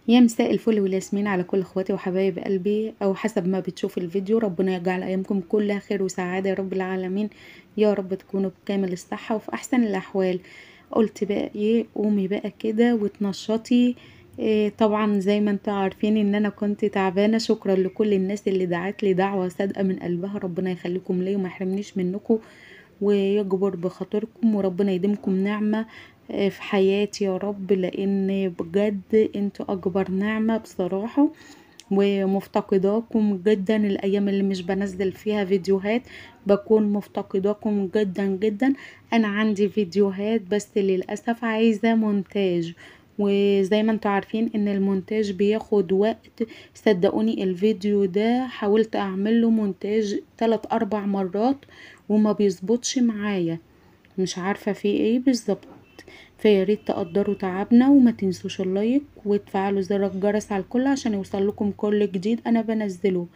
يا مساء الفل والياسمين على كل اخواتي وحبايب قلبي، او حسب ما بتشوف الفيديو. ربنا يجعل ايامكم كلها خير وسعادة يا رب العالمين، يا رب تكونوا بكامل الصحة وفي احسن الاحوال. قلت بقى ايه، قومي بقى كده وتنشطي. إيه طبعا زي ما انتوا عارفين ان انا كنت تعبانة. شكرا لكل الناس اللي دعت لي دعوه صادقة من قلبها، ربنا يخليكم ليا وما يحرمنيش منكم ويجبر بخاطركم، وربنا يديمكم نعمه في حياتي يا رب، لان بجد انتوا اكبر نعمه بصراحة، ومفتقداكم جدا. الايام اللي مش بنزل فيها فيديوهات بكون مفتقداكم جدا جدا. انا عندي فيديوهات بس للاسف عايزه مونتاج، وزي ما انتوا عارفين ان المونتاج بياخد وقت. صدقوني الفيديو ده حاولت اعمله مونتاج 3-4 مرات وما بيظبطش معايا، مش عارفه في ايه بالظبط. فياريت تقدروا تعبنا وما تنسوش ال like وتفعلوا زر الجرس على الكل عشان يوصل لكم كل جديد انا بنزله.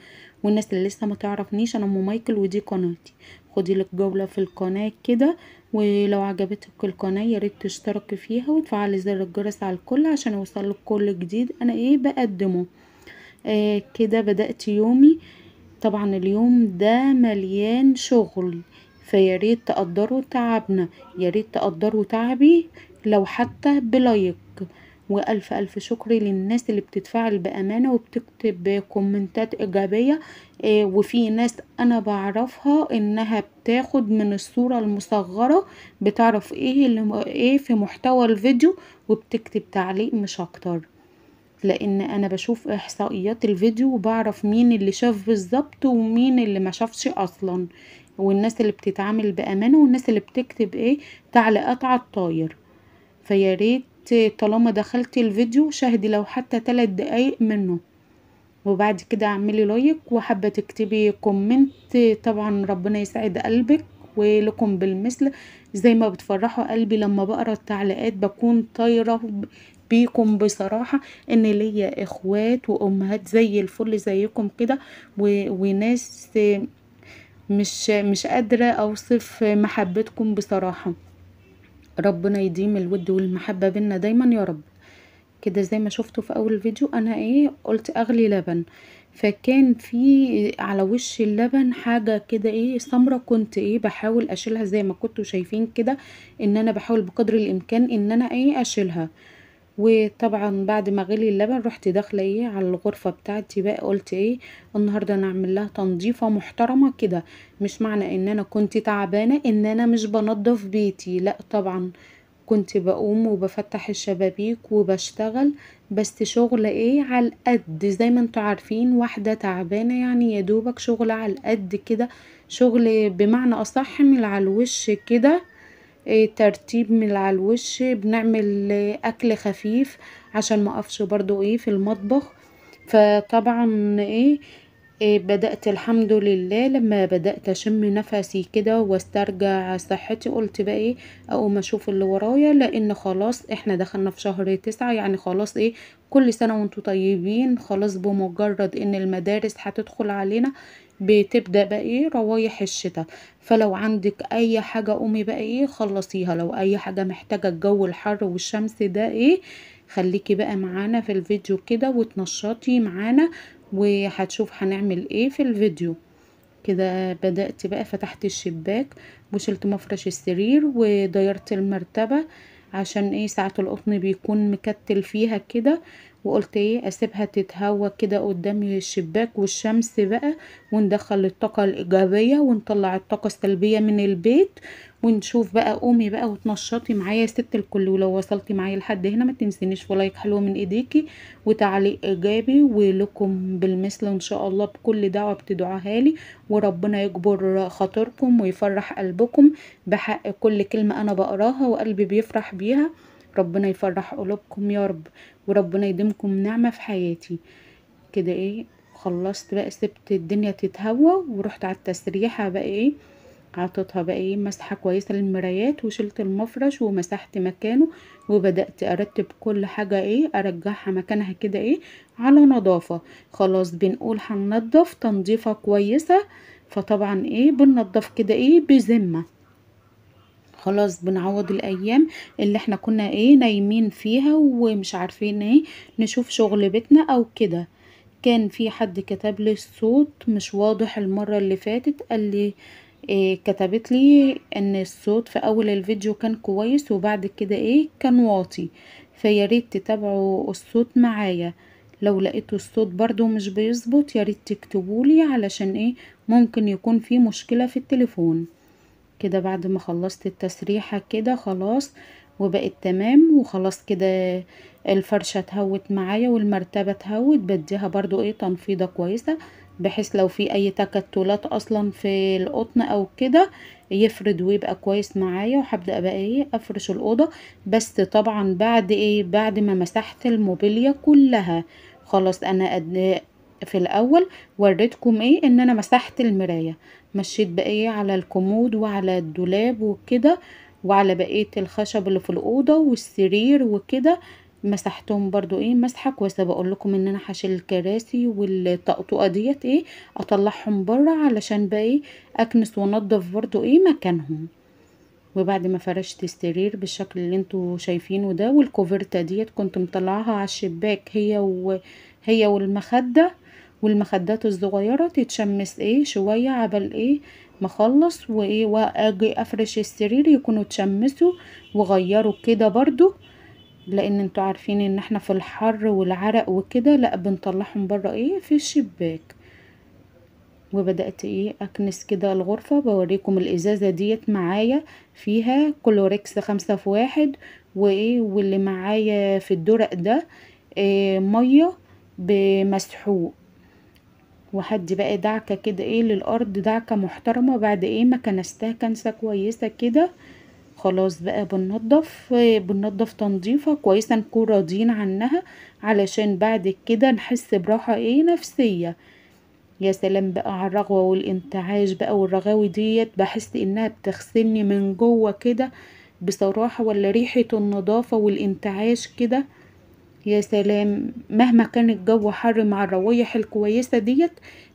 والناس اللي لسه ما تعرفنيش، انا ام مايكل ودي قناتي، خدي لك جولة في القناة كده، ولو عجبتك القناة ياريت تشتركي فيها وتفعلي زر الجرس على الكل عشان يوصل لك كل جديد انا ايه بقدمه. كده بدأت يومي. طبعا اليوم ده مليان شغل، فياريت تقدروا تعبنا، ياريت تقدروا تعبي لو حتى ب like. والف الف شكر للناس اللي بتتفاعل بامانه وبتكتب كومنتات ايجابية. وفي ناس انا بعرفها انها بتاخد من الصورة المصغرة، بتعرف ايه اللي ايه في محتوى الفيديو وبتكتب تعليق مش اكتر، لان انا بشوف احصائيات الفيديو وبعرف مين اللي شاف بالظبط ومين اللي ما شافش اصلا، والناس اللي بتتعامل بامانه والناس اللي بتكتب ايه تعليقات على الطاير. فياريت طالما دخلتي الفيديو شاهدي لو حتى 3 دقايق منه، وبعد كده اعملي like، وحابة تكتبي comment طبعا ربنا يسعد قلبك ولكم بالمثل. زي ما بتفرحوا قلبي لما بقرا التعليقات بكون طايره بيكم بصراحة، ان ليا اخوات وامهات زي الفل زيكم كده، وناس مش قادرة اوصف محبتكم بصراحة. ربنا يديم الود والمحبة بينا دايما يا رب. كده زي ما شفتوا في اول فيديو انا ايه قلت اغلي لبن، فكان في على وش اللبن حاجة كده ايه سمرة، كنت ايه بحاول اشيلها زي ما كنتوا شايفين كده، ان انا بحاول بقدر الامكان ان انا ايه اشيلها. وطبعا بعد ما غلي اللبن رحت داخله ايه على الغرفة بتاعتي بقى، قلت ايه النهارده انا اعمل لها تنظيفه محترمه كده. مش معنى ان انا كنت تعبانة ان انا مش بنظف بيتي، لا طبعا كنت بقوم وبفتح الشبابيك وبشتغل، بس شغل ايه على القد زي ما انتوا عارفين، واحدة تعبانة يعني يا دوبك شغل على القد كده، شغل بمعنى اصح من على الوش كده، إيه ترتيب من على الوش، بنعمل اكل خفيف عشان ما اقفش برضو ايه في المطبخ. فطبعا ايه بدأت الحمد لله لما بدأت اشم نفسي كده واسترجع صحتي، قلت بقى ايه اقوم اشوف اللي ورايا، لان خلاص احنا دخلنا في شهر 9، يعني خلاص ايه كل سنة وانتوا طيبين. خلاص بمجرد ان المدارس هتدخل علينا بتبدأ بقى ايه روايح الشتاء، فلو عندك اي حاجة قومي بقى ايه خلصيها، لو اي حاجة محتاجة الجو الحر والشمس ده ايه خليكي بقى معانا في الفيديو كده وتنشطي معانا، وهتشوف هنعمل ايه في الفيديو. كده بدأت بقى فتحت الشباك وشلت مفرش السرير وديرت المرتبة عشان ايه ساعة القطن بيكون مكتل فيها كده، وقلت ايه اسيبها تتهوى كده قدام الشباك والشمس بقى، وندخل الطاقة الايجابية ونطلع الطاقة السلبية من البيت، ونشوف بقى. قومي بقى وتنشطي معايا يا ست الكل. ولو وصلتي معايا لحد هنا ما تنسينيش في like حلو من ايديكي وتعليق ايجابي، ولكم بالمثل ان شاء الله بكل دعوة بتدعوها لي، وربنا يجبر خاطركم ويفرح قلبكم بحق كل كلمة انا بقراها وقلبي بيفرح بيها. ربنا يفرح قلوبكم يا رب، وربنا يديمكم نعمة في حياتي. كده ايه خلصت بقى، سبت الدنيا تتهوى ورحت على التسريحة بقى ايه عطيتها بقى ايه مسحة كويسة للمرايات، وشلت المفرش ومسحت مكانه، وبدأت ارتب كل حاجة ايه ارجعها مكانها كده ايه على نظافة. خلاص بنقول هننضف تنظيفة كويسة، فطبعا ايه بننضف كده ايه بذمة. خلاص بنعوض الايام اللي احنا كنا ايه نايمين فيها ومش عارفين ايه نشوف شغل بيتنا او كده. كان في حد كتب لي الصوت مش واضح المرة اللي فاتت، قال لي إيه، كتبت لي ان الصوت في اول الفيديو كان كويس وبعد كده ايه كان واطي، فياريت تتابعوا الصوت معايا. لو لقيتوا الصوت برضو مش بيظبط ياريت تكتبولي علشان ايه ممكن يكون في مشكلة في التليفون. كده بعد ما خلصت التسريحة كده خلاص وبقت تمام، وخلاص كده الفرشة اتهوت معايا والمرتبة اتهوت، بديها برضو ايه تنفيضة كويسة بحيث لو في اي تكتلات اصلا في القطن او كده يفرد ويبقى كويس معايا. وهبدأ بقى ايه افرش الأوضة، بس طبعا بعد ايه بعد ما مسحت الموبيليا كلها. خلاص انا في الاول وريتكم ايه ان انا مسحت المراية، مشيت بقى ايه على الكومود وعلى الدولاب وكده وعلى بقية الخشب اللي في الأوضة والسرير وكده، مسحتهم برضو ايه مسحة كويسة. بقول لكم ان انا هشيل الكراسي والطقطقة ديت ايه اطلعهم بره علشان بقى ايه اكنس وانضف برضو ايه مكانهم. وبعد ما فرشت السرير بالشكل اللي انتوا شايفينه ده، والكوفرتة ديت كنت مطلعاها على الشباك هي والمخدة والمخدات الصغيرة تتشمس ايه شوية عبل ايه ما اخلص وايه واجي افرش السرير يكونوا اتشمسوا وغيروا كده برضو، لان انتوا عارفين ان احنا في الحر والعرق وكده، لا بنطلعهم بره ايه في الشباك. وبدأت ايه اكنس كده الغرفة. بوريكم الازازة ديت معايا فيها كلوريكس 5 في 1 وايه، واللي معايا في الدرق ده إيه مية بمسحوق، وحد بقى دعكة كده ايه للارض دعكة محترمة. بعد ايه ما كنستها كنسة كويسة كده، خلاص بقى بننضف تنظيفة كويسة نكون راضيين عنها علشان بعد كده نحس براحة ايه نفسية. يا سلام بقى على الرغوة والانتعاش بقى والرغاوي ديت، بحس انها بتغسلني من جوه كده بصراحة، ولا ريحة النظافة والانتعاش كده يا سلام. مهما كان الجو حر مع الروايح الكويسة ديت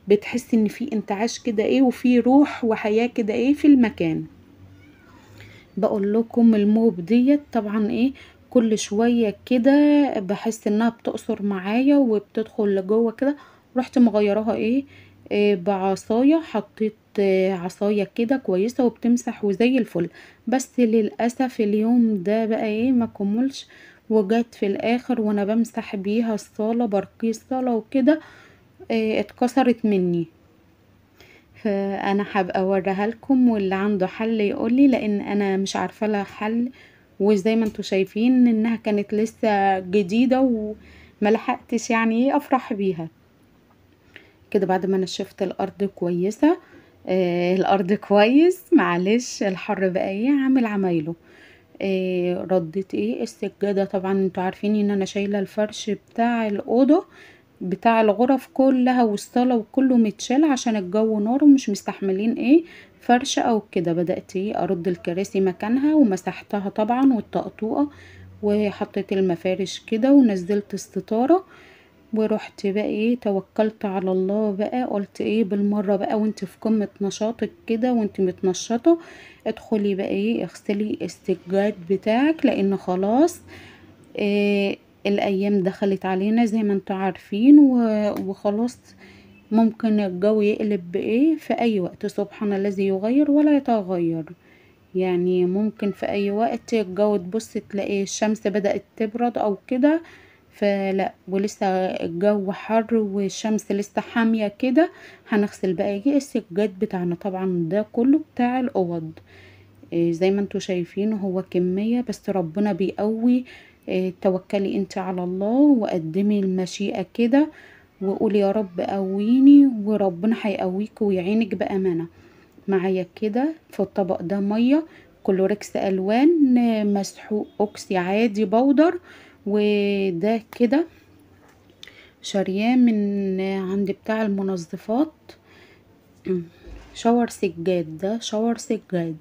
بتحس ان في انتعاش كده ايه وفي روح وحياة كده ايه في المكان. بقول لكم الموب ديت طبعا ايه كل شوية كده بحس انها بتقصر معايا وبتدخل لجوه كده، رحت مغيراها ايه بعصاية، حطيت عصاية كده كويسة وبتمسح وزي الفل. بس للأسف اليوم ده بقى ايه ما كملش، وجت في الاخر وانا بمسح بيها الصالة برقي الصالة وكده اتكسرت مني. فانا هبقى اوريها لكم، واللي عنده حل يقولي لان انا مش عارفه لها حل. وزي ما انتوا شايفين انها كانت لسه جديدة وما لحقتش يعني ايه افرح بيها كده. بعد ما نشفت الارض كويسة الارض كويس، معلش الحر بقى ايه عامل عمايله. رديت ايه السجادة. طبعا انتوا عارفين ان انا شايله الفرش بتاع الاوضة بتاع الغرف كلها والصاله وكله متشال عشان الجو نار ومش مستحملين ايه فرش او كده. بدات ايه ارد الكراسي مكانها ومسحتها طبعا والطقطوقه، وحطيت المفارش كده ونزلت الستارة، ورحت بقى ايه توكلت على الله بقى. قلت ايه بالمرة بقى وانت في قمة نشاطك كده وانت متنشطه ادخلي بقى ايه اغسلي السجاد بتاعك، لان خلاص إيه الايام دخلت علينا زي ما انتوا عارفين، وخلاص ممكن الجو يقلب بايه في اي وقت. سبحان الذي يغير ولا يتغير، يعني ممكن في اي وقت الجو تبص تلاقي الشمس بدأت تبرد او كده، فلا ولسه الجو حر والشمس لسه حامية كده. هنغسل بقى ايه السجاد بتاعنا. طبعا ده كله بتاع الاوض زي ما انتوا شايفين هو كمية، بس ربنا بيقوي. توكلي انت على الله وقدمي المشيئة كده وقولي يا رب قويني، وربنا هيقويك ويعينك بأمانة. معايا كده في الطبق ده مية كلوريكس الوان مسحوق اوكسي عادي بودر، وده كده شارياه من عند بتاع المنظفات، shower سجاد. ده shower سجاد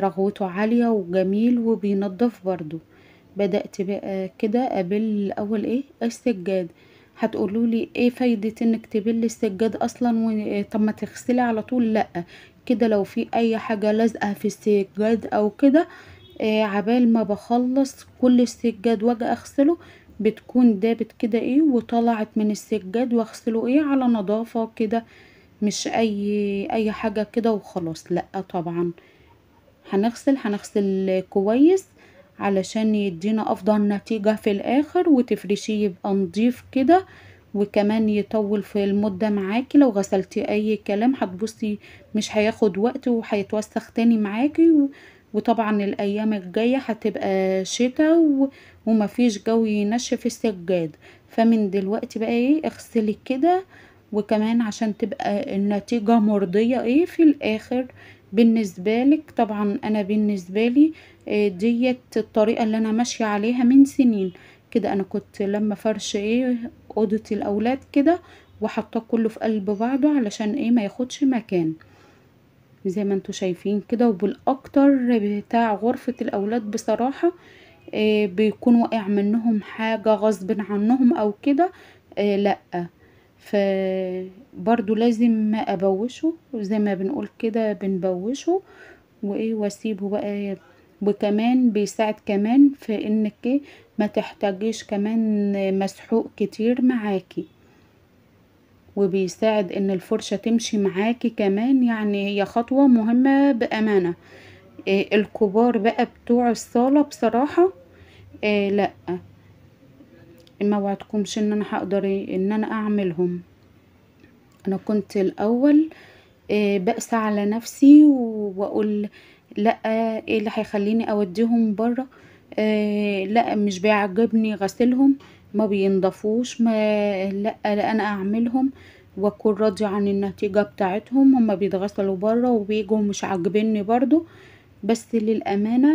رغوته عالية وجميل وبينظف برضو. بدأت بقى كده قبل الاول ايه السجاد، هتقولوا لي ايه فايدة انك تبلي السجاد اصلا؟ طب ما تغسلي على طول. لا كده لو في اي حاجة لازقة في السجاد او كده، عبال ما بخلص كل السجاد واجي اغسله بتكون دابت كده ايه وطلعت من السجاد، واغسله ايه على نظافة كده، مش اي حاجة كده وخلاص. لا طبعا هنغسل كويس علشان يدينا افضل نتيجة في الاخر، وتفرشيه يبقى نضيف كده، وكمان يطول في المدة معاكي. لو غسلتي اي كلام هتبصي مش هياخد وقت وهيتوسخ تاني معاكي. وطبعا الايام الجاية هتبقى شتاء ومفيش جو ينشف السجاد، فمن دلوقتي بقى ايه اغسلي كده، وكمان عشان تبقى النتيجة مرضية ايه في الاخر بالنسبة لك. طبعا انا بالنسبة لي ديت الطريقة اللي انا ماشية عليها من سنين كده. انا كنت لما فرش ايه اوضة الاولاد كده وحطاه كله في قلب بعضه علشان ايه ما ياخدش مكان زي ما انتوا شايفين كده. وبالاكتر بتاع غرفة الاولاد بصراحة إيه بيكون واقع منهم حاجة غصب عنهم او كده، إيه لا فبرضو لازم ابوشه زي ما بنقول كده، بنبوشه وايه واسيبه بقى. وكمان بيساعد كمان في انك إيه ما تحتاجيش كمان مسحوق كتير معاكي، وبيساعد ان الفرشة تمشي معاكي كمان. يعني هي خطوة مهمة بأمانة. إيه الكبار بقى بتوع الصالة بصراحة إيه لا ما وعدكمش ان انا هقدر ان انا اعملهم. انا كنت الاول إيه بقسى على نفسي واقول لا ايه اللي هيخليني اوديهم بره، إيه لا مش بيعجبني غسلهم، ما بينضفوش، ما لا لا انا اعملهم واكون راضية عن النتيجة بتاعتهم. هما بيتغسلوا بره وبيجوا مش عاجبني برضو، بس للامانة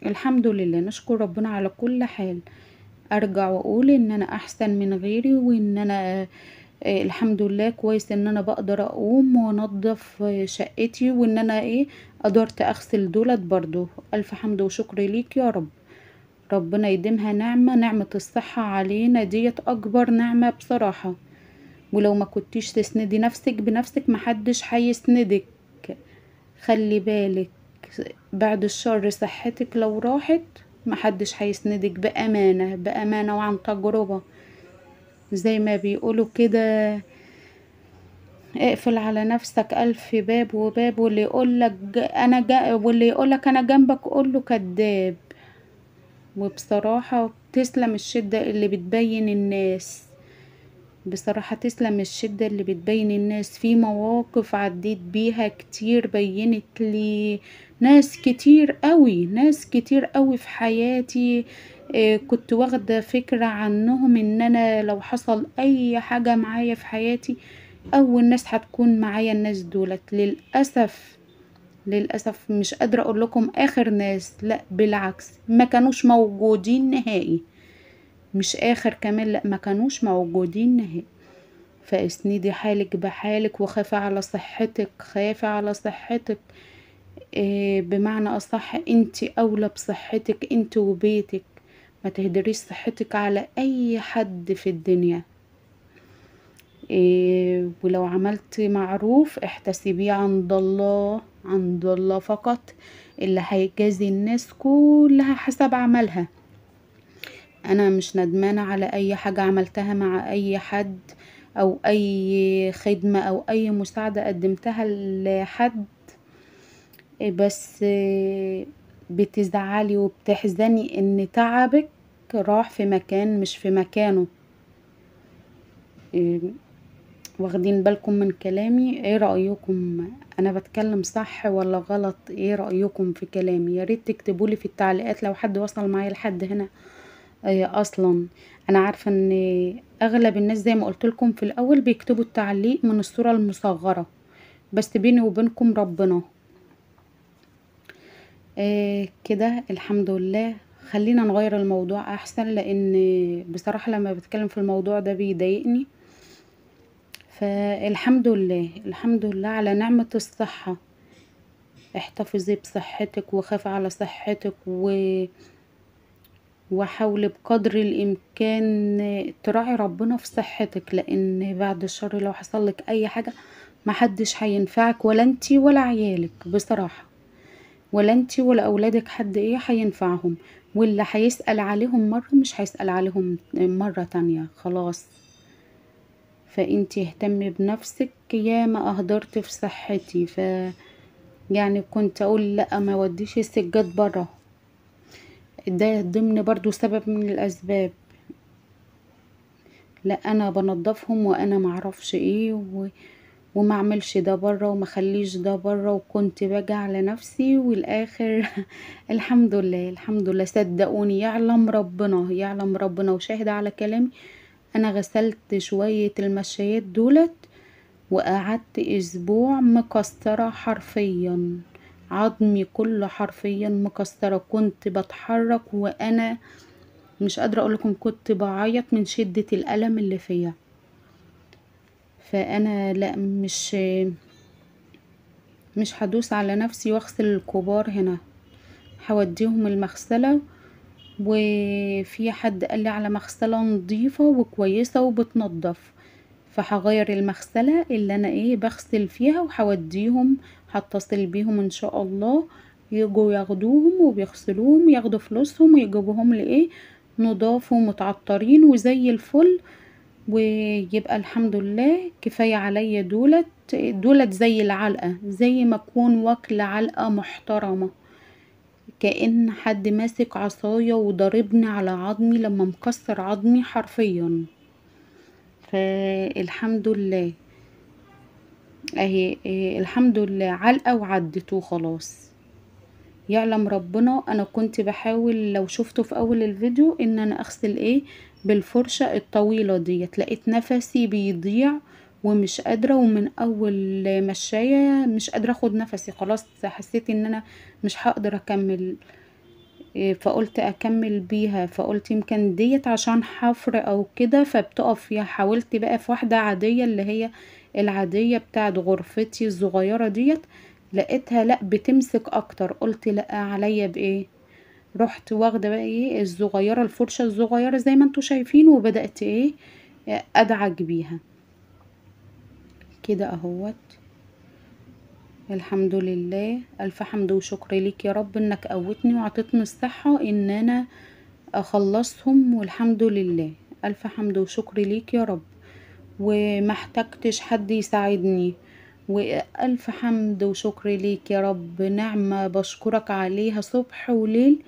الحمد لله نشكر ربنا على كل حال. ارجع واقول ان انا احسن من غيري، وان انا الحمد لله كويس ان انا بقدر اقوم وانضف شقتي، وان انا ايه قدرت اغسل دولت برضو. الف حمد وشكر ليك يا رب، ربنا يديمها نعمة، نعمة الصحة علينا ديت اكبر نعمة بصراحة. ولو ما كنتيش تسندي نفسك بنفسك محدش هيسندك، خلي بالك بعد الشر صحتك لو راحت محدش هيسندك بأمانة، بأمانة وعن تجربة. زي ما بيقولوا كده اقفل على نفسك ألف باب وباب، واللي يقولك انا واللي يقولك انا جنبك قوله كداب. وبصراحة تسلم الشدة اللي بتبين الناس، بصراحة تسلم الشدة اللي بتبين الناس. في مواقف عديت بيها كتير بينت لي ناس كتير قوي، ناس كتير قوي في حياتي كنت واخدة فكرة عنهم ان انا لو حصل اي حاجة معايا في حياتي اول ناس هتكون معايا الناس دولت. للأسف للأسف مش قادرة اقول لكم اخر ناس، لا بالعكس ما كانوش موجودين نهائي، مش اخر كمان، لا ما كانوش موجودين نهائي. فاسندي حالك بحالك وخافي على صحتك، خافي على صحتك إيه بمعنى اصح انت اولى بصحتك انت وبيتك، ما تهدريش صحتك على اي حد في الدنيا. إيه ولو عملت معروف احتسبيه عند الله، عند الله فقط اللي هيجازي الناس كلها حسب عملها. انا مش ندمانة على اي حاجة عملتها مع اي حد او اي خدمة او اي مساعدة قدمتها لحد، بس بتزعلي وبتحزني ان تعبك راح في مكان مش في مكانه. واخدين بالكم من كلامي؟ ايه رأيكم؟ انا بتكلم صح ولا غلط؟ ايه رأيكم في كلامي؟ يا ريت تكتبولي في التعليقات لو حد وصل معايا لحد هنا. اصلا انا عارفة ان اغلب الناس زي ما قلت لكم في الاول بيكتبوا التعليق من الصورة المصغرة، بس بيني وبينكم ربنا. كده الحمد لله. خلينا نغير الموضوع احسن، لان بصراحة لما بتكلم في الموضوع ده بيضايقني. فالحمد لله، الحمد لله على نعمة الصحة. احتفظي بصحتك وخافي على صحتك وحاولي بقدر الامكان تراعي ربنا في صحتك، لان بعد الشر لو حصل لك اي حاجة محدش هينفعك، ولا انتي ولا عيالك بصراحة، ولا انتي ولا اولادك حد ايه هينفعهم، واللي هيسأل عليهم مرة مش هيسأل عليهم مرة تانية خلاص. فانتي اهتمي بنفسك. يا ما اهدرت في صحتي، ف يعني كنت اقول لا ما وديش السجاد برا، ده ضمن برضو سبب من الاسباب. لا انا بنضفهم وانا معرفش ايه وما اعملش ده برا وما اخليش ده برا، وكنت باجي على نفسي، والاخر الحمد لله الحمد لله. صدقوني يعلم ربنا، يعلم ربنا وشاهد على كلامي، انا غسلت شوية المشايات دولت وقعدت اسبوع مكسرة حرفيا، عظمي كله حرفيا مكسرة. كنت بتحرك وانا مش قادرة اقولكم، كنت بعيط من شدة الألم اللي فيا. فانا لا مش هدوس على نفسي واغسل الكبار هنا، هوديهم المغسلة. وفي حد قال لي على مغسلة نظيفة وكويسة وبتنظف، فهغير المغسلة اللي انا ايه بغسل فيها وهوديهم، هتصل بيهم ان شاء الله يجوا ياخدوهم وبيغسلوهم، ياخدوا فلوسهم ويجيبوهم لايه نضاف ومتعطرين وزي الفل، ويبقى الحمد لله كفاية عليا دولت. دولت زي العلقة، زي ما اكون واكلة علقة محترمة، كأن حد ماسك عصاية وضربني على عظمي لما مكسر عظمي حرفيا. فالحمد لله اهي الحمد لله علقة وعدت وخلاص. يعلم ربنا انا كنت بحاول لو شفته في اول الفيديو ان انا اغسل ايه بالفرشة الطويلة ديت، لقيت نفسي بيضيع ومش قادرة، ومن اول مشاية مش قادرة اخد نفسي خلاص، حسيت ان انا مش هقدر اكمل، فقلت اكمل بيها، فقلت يمكن ديت عشان حفر او كده فبتقف فيها. حاولت بقى في واحدة عادية اللي هي العادية بتاعت غرفتي الصغيرة ديت، لقيتها لا بتمسك اكتر، قلت لا عليا بايه، رحت واخده بقى ايه الصغيرة الفرشة الصغيرة زي ما انتوا شايفين، وبدات ايه ادعك بيها كده اهوت. الحمد لله، الف حمد وشكر ليك يا رب انك قوتني وعطيتني الصحة ان انا اخلصهم، والحمد لله، الف حمد وشكر ليك يا رب، وما احتجتش حد يساعدني، والف حمد وشكر ليك يا رب، نعمه بشكرك عليها صبح وليل،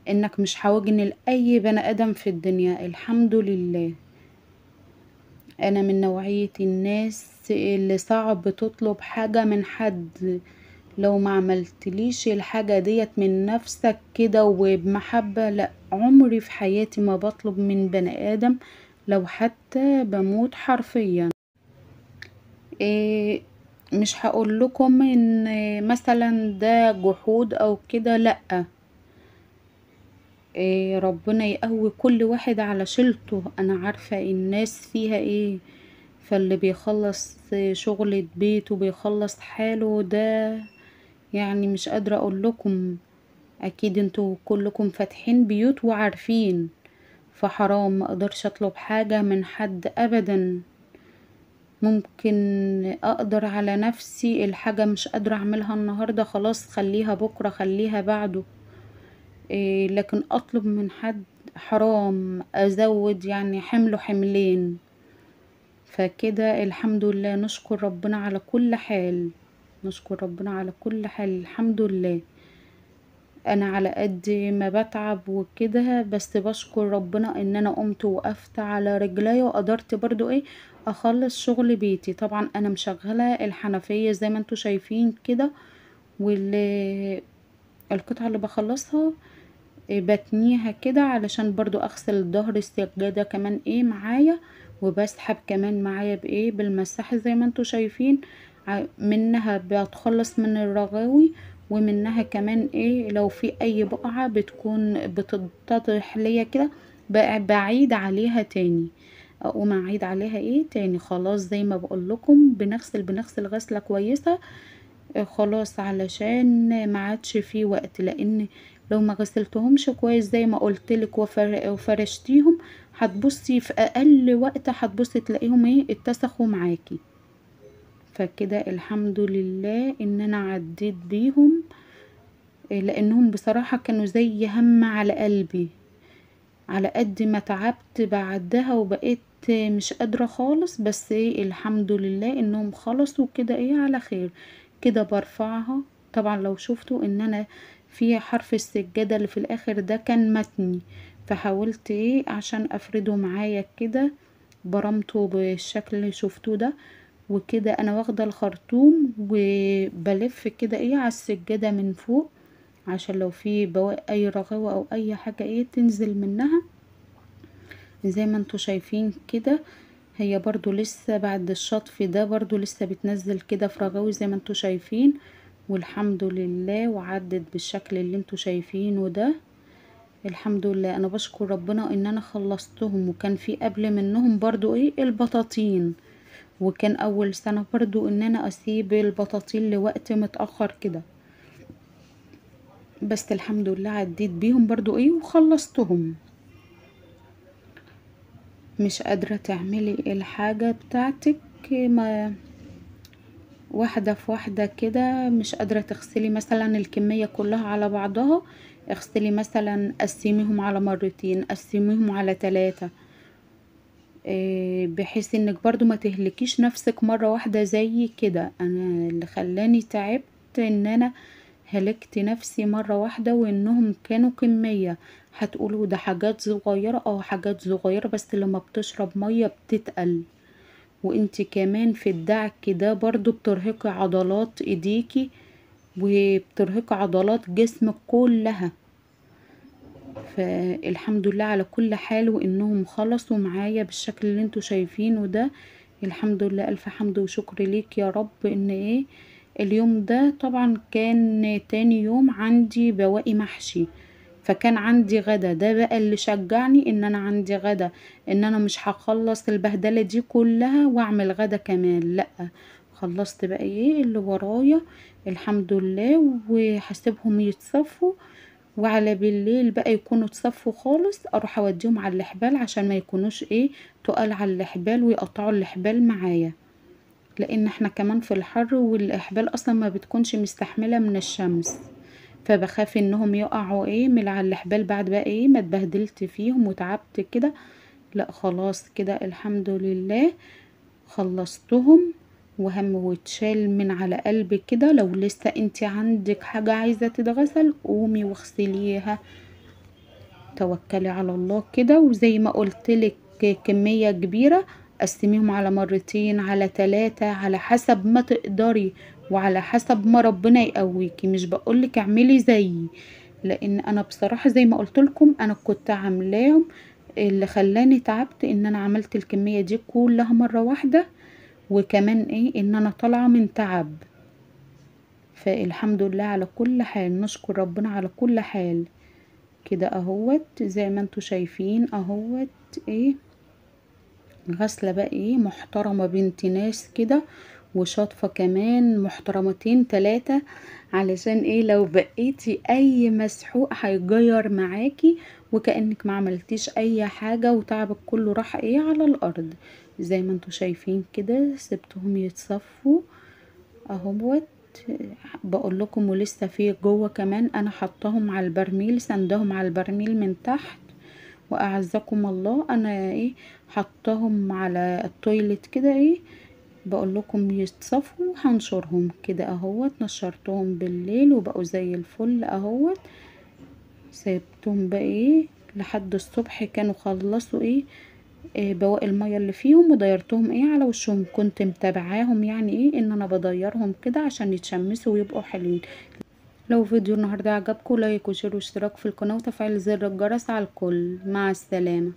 انك مش حواجني لاي بني ادم في الدنيا، الحمد لله. انا من نوعية الناس اللي صعب تطلب حاجة من حد، لو ما عملتليش الحاجة ديت من نفسك كده وبمحبة، لا عمري في حياتي ما بطلب من بني ادم لو حتى بموت حرفيا. إيه مش هقول لكم ان مثلا ده جحود او كده، لا، إيه ربنا يقوي كل واحد على شيلته، انا عارفة الناس فيها ايه، فاللي بيخلص شغلة بيته بيخلص حاله ده يعني مش قادرة اقول لكم، اكيد انتوا كلكم فاتحين بيوت وعارفين، فحرام ما اقدرش اطلب حاجة من حد ابدا. ممكن اقدر على نفسي الحاجة مش قادرة اعملها النهاردة خلاص خليها بكرة خليها بعده، إيه لكن اطلب من حد حرام، ازود يعني حمله حملين. فكده الحمد لله، نشكر ربنا على كل حال، نشكر ربنا على كل حال، الحمد لله. انا على قد ما بتعب وكده بس بشكر ربنا ان انا قمت وقفت على رجلي وقدرت برضو ايه اخلص شغل بيتي. طبعا انا مشغلة الحنفية زي ما انتوا شايفين كده، واللي القطعة اللي بخلصها بتنيها كده علشان برضو اغسل ظهر السجادة كمان ايه معايا، وبسحب كمان معايا بايه بالمساحة زي ما انتوا شايفين، منها بتخلص من الرغاوي، ومنها كمان ايه لو في اي بقعة بتكون بتتضح ليا كده بعيد عليها تاني، اقوم اعيد عليها ايه تاني. خلاص زي ما بقول لكم بنغسل غسلة كويسة خلاص، علشان ما عادش في وقت، لان لو ما غسلتهمش كويس زي ما قلتلك وفرشتيهم، هتبصي في اقل وقت هتبصي تلاقيهم ايه اتسخوا معاكي. فكده الحمد لله ان انا عديت بيهم، لانهم بصراحة كانوا زي هم على قلبي، على قد ما تعبت بعدها وبقيت مش قادرة خالص، بس ايه الحمد لله انهم خلصوا كده ايه على خير. كده برفعها. طبعا لو شفتوا ان انا في حرف السجادة اللي في الاخر ده كان متني، فحاولت ايه عشان افرده معايا كده، برمته بالشكل اللي شفتوه ده. وكده انا واخدة الخرطوم وبلف كده ايه على السجادة من فوق، عشان لو في بواقي اي رغوة او اي حاجة ايه تنزل منها. زي ما انتوا شايفين كده هي برضو لسه بعد الشطف ده برضو لسه بتنزل كده في رغاوي زي ما انتوا شايفين، والحمد لله وعدت بالشكل اللي انتوا شايفينه ده. الحمد لله انا بشكر ربنا ان انا خلصتهم. وكان في قبل منهم برضو ايه البطاطين، وكان اول سنة برضو ان انا اسيب البطاطين لوقت متأخر كده، بس الحمد لله عديت بيهم برضو ايه وخلصتهم. مش قادرة تعملي الحاجة بتاعتك ما واحدة في واحدة كده، مش قادرة تغسلي مثلا الكمية كلها على بعضها، اغسلي مثلا قسميهم على مرتين، قسميهم على 3، بحيث انك برضو ما تهلكيش نفسك مرة واحدة زي كده. انا اللي خلاني تعبت ان انا هلكت نفسي مرة واحدة، وانهم كانوا كمية. هتقولوا ده حاجات صغيرة، حاجات صغيرة بس لما بتشرب مية بتتقل، وانت كمان في الدعك ده برضو بترهقي عضلات ايديكي وبترهقي عضلات جسمك كلها. فالحمد لله على كل حال، وانهم خلصوا معايا بالشكل اللي انتوا شايفينه ده. الحمد لله، الف حمد وشكر ليك يا رب. ان ايه اليوم ده طبعا كان تاني يوم عندي بواقي محشي، فكان عندي غدا. ده بقى اللي شجعني ان انا عندي غدا، ان انا مش هخلص البهدلة دي كلها واعمل غدا كمان، لا خلصت بقى ايه اللي ورايا الحمد لله، وهسيبهم يتصفوا، وعلى بالليل بقى يكونوا اتصفوا خالص اروح اوديهم على الحبال عشان ما يكونوش ايه تقال على الحبال ويقطعوا الحبال معايا، لان احنا كمان في الحر والاحبال اصلا ما بتكونش مستحملة من الشمس، فبخاف انهم يقعوا ايه من على الحبال بعد بقى ايه ما اتبهدلت فيهم وتعبت كده. لا خلاص كده الحمد لله خلصتهم، وهم واتشال من على قلبي كده. لو لسه انت عندك حاجة عايزة تتغسل قومي واغسليها، توكلي على الله كده. وزي ما قلتلك كمية كبيرة قسميهم على مرتين على 3 على حسب ما تقدري وعلى حسب ما ربنا يقويكي. مش بقولك اعملي زيي، لان انا بصراحة زي ما قلتلكم انا كنت عاملاهم، اللي خلاني تعبت ان انا عملت الكمية دي كلها مرة واحدة، وكمان ايه ان انا طالعة من تعب. فالحمد لله على كل حال، نشكر ربنا على كل حال. كده اهوت زي ما انتوا شايفين اهوت ايه غسلة بقى ايه محترمة بنت ناس كده، وشاطفة كمان محترمتين 3، علشان ايه لو بقيتي اي مسحوق هيجير معاكي وكأنك ما عملتيش اي حاجة وتعبك كله راح ايه على الارض. زي ما انتوا شايفين كده سبتهم يتصفوا اهوت، بقول لكم ولسه في جوه كمان انا حطاهم على البرميل، سندهم على البرميل من تحت، واعزكم الله انا ايه حطاهم على ال toilet كده ايه بقول لكم يتصفوا، هنشرهم كده اهوت. نشرتهم بالليل وبقوا زي الفل اهوت، سيبتهم بقى ايه لحد الصبح كانوا خلصوا ايه بواقي المية اللي فيهم، وضيرتهم ايه على وشهم. كنت متابعاهم يعني ايه ان انا بضيرهم كده عشان يتشمسوا ويبقوا حلوين. لو فيديو النهارده عجبكم like و share واشتراك في القناة وتفعيل زر الجرس على الكل. مع السلامة.